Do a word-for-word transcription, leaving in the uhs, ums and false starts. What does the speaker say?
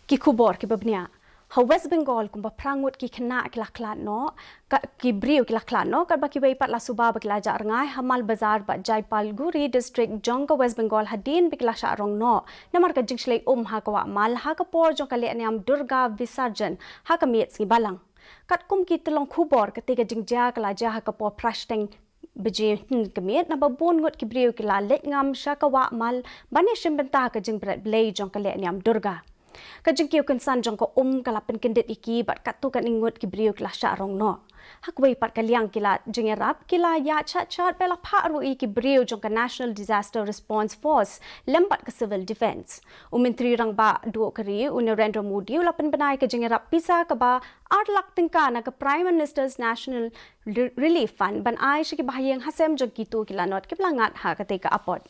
Ki khubor kiba bniah. Ha West Bengal kumba phra ngut ki khynnah ki la khlad noh, ka, ki briew ki la khlad noh, katba kiwei pat la suba ba ki la jah rngai ha Malbazar bad Jaipalguri district jong ka West Bengal hadien ba ki la shah rong noh namar ka jingshlei um ha ka wah mal ha ka por jong ka lehniam Durga Visarjan ha ka miet sngi Balang. Katkum ki tyllong khubor, katei ka jingjia ka la jia ha ka por phra shiteng baje hynnin ka miet, naba bun ngut ki briew ki la leit ngam sha ka wah mal ban ïashim bynta ka jingbret blei jong ka lehniam Durga. Ka jingkiew kynsan jong ka um ka la pynkyndit ïa ki bad katto katne ngut ki briew ki la shah rong noh. Ha kawei pat ka liang ki lad jingïarap ki la ïaid shat shat bad la phah ruh ïa ki briew jong ka National Disaster Response Force lem bad ka Civil Defence. U Myntri Rangbah Duh ka ri, u Narendra Modi, u la pynbna ïa ka jingïarap pisa kaba ar lak tyngka na ka Prime Minister's National Re-, Relief Fund ban ai sha ki bahaïing hasem jong kito ki lanot kiba la ngat ha katei ka apot.